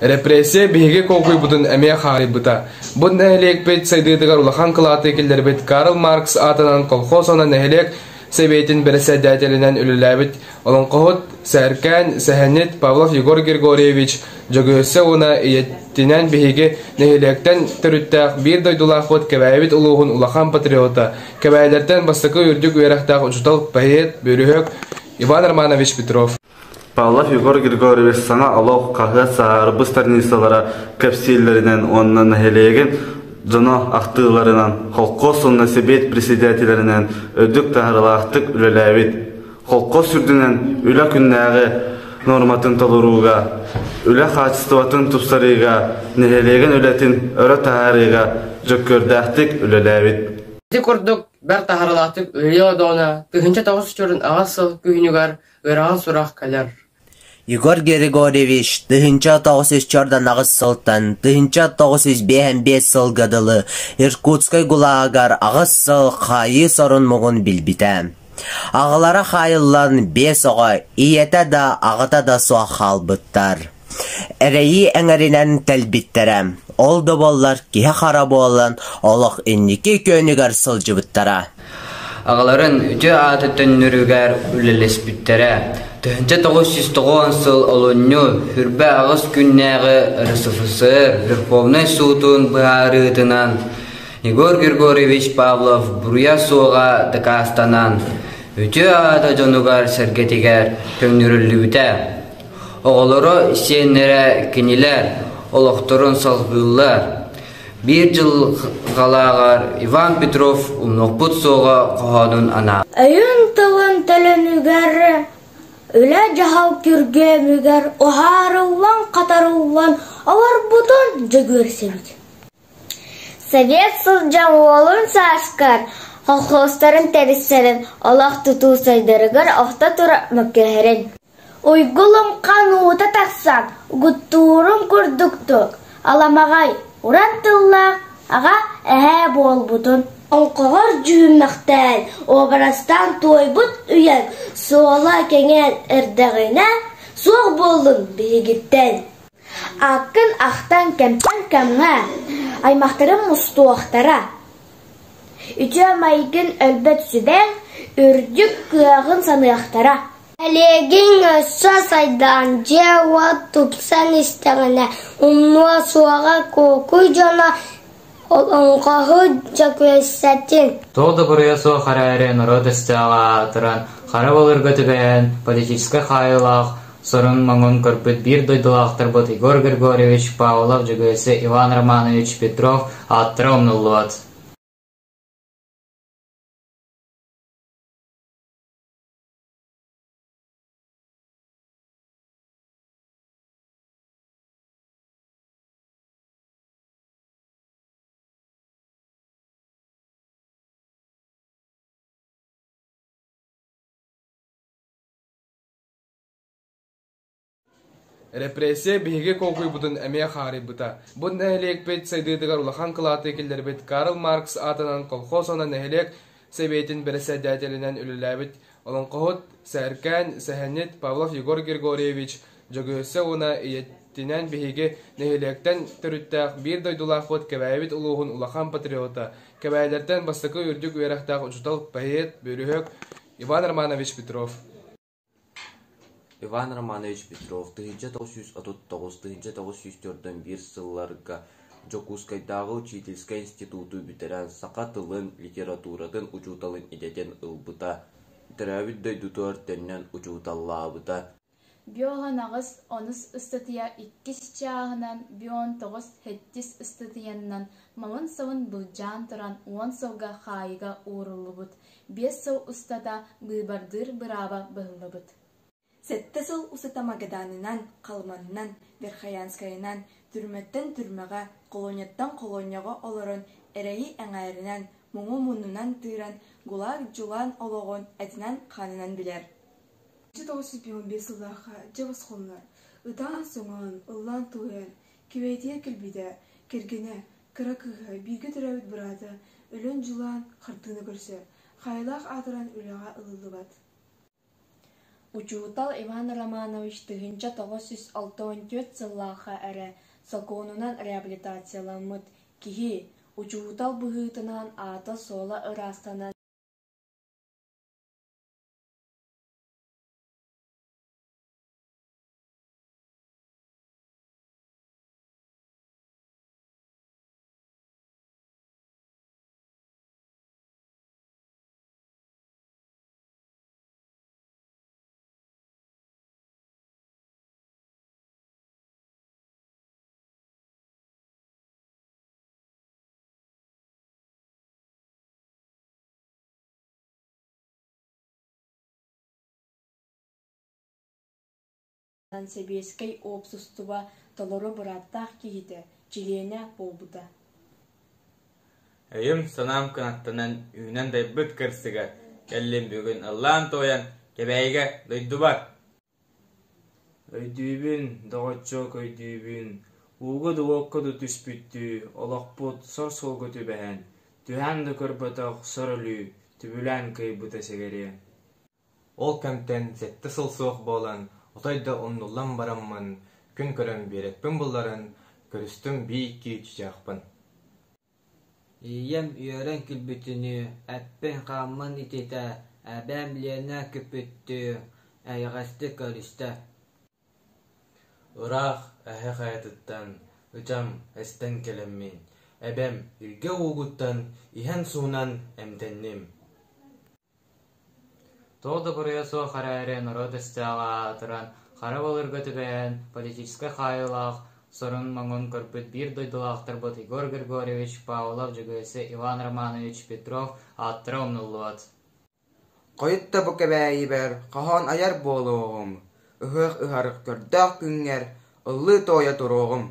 Репрессия биһиги толкуйбутун эмиэ хаарыйбыта. Бу нэһилиэкпит сайдыытыгар улахан кылааты киллэрбит Карл Маркс аатынан колхоз уонна нэһилиэк сэбиэтин бэрэссэдээтэлинэн үлэлээбит олоҥхоһут, сээркээн, сэһэнньит Павлов Егор Григорьевич Дьөгүөссэ уонна ийэтинэн биһиги нэһилиэктэн төрүттээх биир дойдулаахпыт Кэбээйибит улууһун улахан патриота, Кэбээйилэртэн бастакы үрдүк үөрэхтээх учуутал, поэт, бөрүһүөк Иван Романович Петров. Павлов Егор Григорьевич саҥа олох хаһыат саһарбыт страницалара кэпсииллэринэн уонна нэһилиэгин дьоно ахтыыларынан холкуос уонна сэбиэт председателлэринэн үрдүк таһаарыылаахтык үлэлээбит. Холкуос үрдүнэн үлэ күннээҕи нуорматын толорууга, үлэ хаачыстыбатын тупсарыыга, нэһилиэгин үлэтин өрө таһаарыыга дьөккүөрдээхтик үлэлээбит. Ити курдук бэрт таһаарыылаахтык үлэлии олордоҕуна, 1908 сыл күһүнүгэр ыарахан сурах кэлэр. Егор Григорьевич 1948 сылтан 1955 сылга дылы Иркутскай ГУЛАГар аҕыс сыл хаайыы сорун-муҥун билбитэ. Аҕалара хаайыллан биэс оҕо ийэтэ да, аҕата да суох хаалбыттар. Эрэйи эҥэринэн тэлбиттэрэ, ол да буоллар киһи-хара буолан олох инники күөнүгэр сылдьыбыттара. Аҕаларын үтүө аата төннөрүгэр үлэлэспиттэрэ. 1990 сыл олунньу Хүрбэ аҕыс күннээҕи РСФСР Верховнай суутун быһаарыытынан Егор Григорьевич Павлов буруйа суоҕа дакаастанан, үтүө аата дьонугар-сэргэтигэр төҥнөрүллүбүтэ. Оҕолоро, сиэннэрэ кинилэр олохторун салгыыллар. Биир дьылҕалааҕар Иван Петров «Умнуохпут суоҕа» хоһоонун анаабыт. Өйүн тылын төлөнүгэр, үлэ-дьаһал күргүөмүгэр уһаарыллан-хатарыллан олорбутун дьөгүөрсэбит. Совет сылдьан уолун сааскар колхозтарын тэрissэрин олох тутуу сайдарыгар охто тура мөккүһэрин. Уйгу-луҥхан уута тахсан, угуттуурун курдуктук, аламаҕай, уран тыллаах аҕа эһээ буолбутун Оҥхоҕор дьүһүммэхтээн, уобарастаан туойбут үйэҥ суола кэҥээн эрдэҕинэ, суох буоллун биһигиттэн. Ааккын ахтан кэмтэн кэмҥэ аймахтарым мустуохтара. Үтүө майгын өлбөт сүбэҥ, үрдүк кыаҕын саныахтара. Олегиҥ өссө сайдан, дьиэ-уот тупсан истэҕинэ, умнуо суоҕа Куокуй дьоно олоҥхоһут Дьөгүөссэтин. Туох да буруйа суох эрээри норуот өстөөҕө аатыран, хара былыргы түбэһэн, политическай хаайыылаах сорун-моҥун көрбүт биир дойдулаахтарбыт Егор Григорьевич Павлов-Дьөгүөссэ Иван Романович Петров ааттара умнуллубат. Репрессия биһиги толкуйбутун эмиэ хаарыйбыта. Бу нэһилиэкпит сайдыытыгар улахан кылааты киллэрбит Карл Маркс аатынан колхоз уонна нэһилиэк сэбиэтин бэрэссэдээтэлинэн үлэлээбит олоҥхоһут, сээркээн, сэһэнньит Павлов Егор Григорьевич Дьөгүөссэ уонна ийэтинэн биһиги нэһилиэктэн төрүттээх биир дойдулаахпыт Кэбээйибит улууһун улахан патриота, Кэбээйилэртэн бастакы үрдүк үөрэхтээх учуутал, поэт, бөрүһүөк Иван Романович Петров. Иван Романович Петров 1939 1941 сылларга Дьокуускайдааҕы учительскай институту бүтэрэн саха тылын, литературатын учууталын идэтин ылбыта, төрөөбүт дойдутугар төннөн учууталлаабыта. Биоһон аҕыс онус ыстатыйа иккис чааһынан бион тоҕус сэттис ыстатыйаннан малын-салын былдьаан туран уон сылга хаайыыга ууруллубут, биэс сыл устата быыбардыыр бырааба быһыллыбыт. Сэттэ сыл устата Магаданынан, Халыманынан, Верхоянскайынан, түрмэттэн түрмэҕэ, холуонньаттан холуонньаҕа олорон эрэйи эҥээринэн, муҥу муннунан тыыран, ГУЛАГ дьулаан олоҕун этинэн-хаанынан билэр. 1955 сыллаахха дьэ босхолонор, ытаан-соҥоон, ыллаан-туойан, Күбэйэтигэр кэлбитэ, кэргэнэ, кыра кыыһа, бииргэ төрөөбүт быраата өлөн дьулаан хартыына көрсөр, хаайыылаах аатыран үлэҕэ ылыллыбат. Учуутал Иван Романович 1964 сыллаахха эрэ сокуонунан реабилитацияламмыт киһи, учуутал быһыытынан аата-суола ыраастанан Сэбиэскэй уопсастыба толору бырааптаах киһитэ, чилиэнэ буолбута. Өйүм-санаам кынаттанан үүнэн дайбыт кырсыгар кэллим бүгүн ыллаан-туойан Кэбээйигэ дойдубар Өйдүүбүн, доҕоччуок, өйдүүбүн, ууга да уокка да түспүттүү, олохпут сор суолга түбэһэн, түһээн да көрбөтөх сор өлүү, түбүлээн кыайбыта сэгэриэ. Ол кэмтэн 7 сыл суох буолан, отой да умнуллан бараммын, күн көрөн биэрэкпин булларан, көрүстүм биир-икки чыычаахпын. Ийэм үөрэн күлбүтүнүү, эппин-хааммын ититэ, эбээм Лена күппүттүү, эйэҕэстик көрүстэ Ыраах Эһэ Хайатыттан ычам эстэн кэлэммин, эбэм илгэ уугуттан иһэн суунан эмтэнним. Туох да буруйа суох эрээри норуот өстөөҕө аатыран, хара былыргы түбэһэн, политическай хаайыылаах сорун-моҥун көрбүт биир дойдулаахтарбыт Егор Григорьевич Павлов-Дьөгүөссэ Иван Романович Петров ааттара умнуллубат. Хойут да бу Кэбээйибэр хоһоон айар буолуоҕум, ыһыах ыһар көрдөөх күҥҥэр ыллыы-туойа туруоҕум.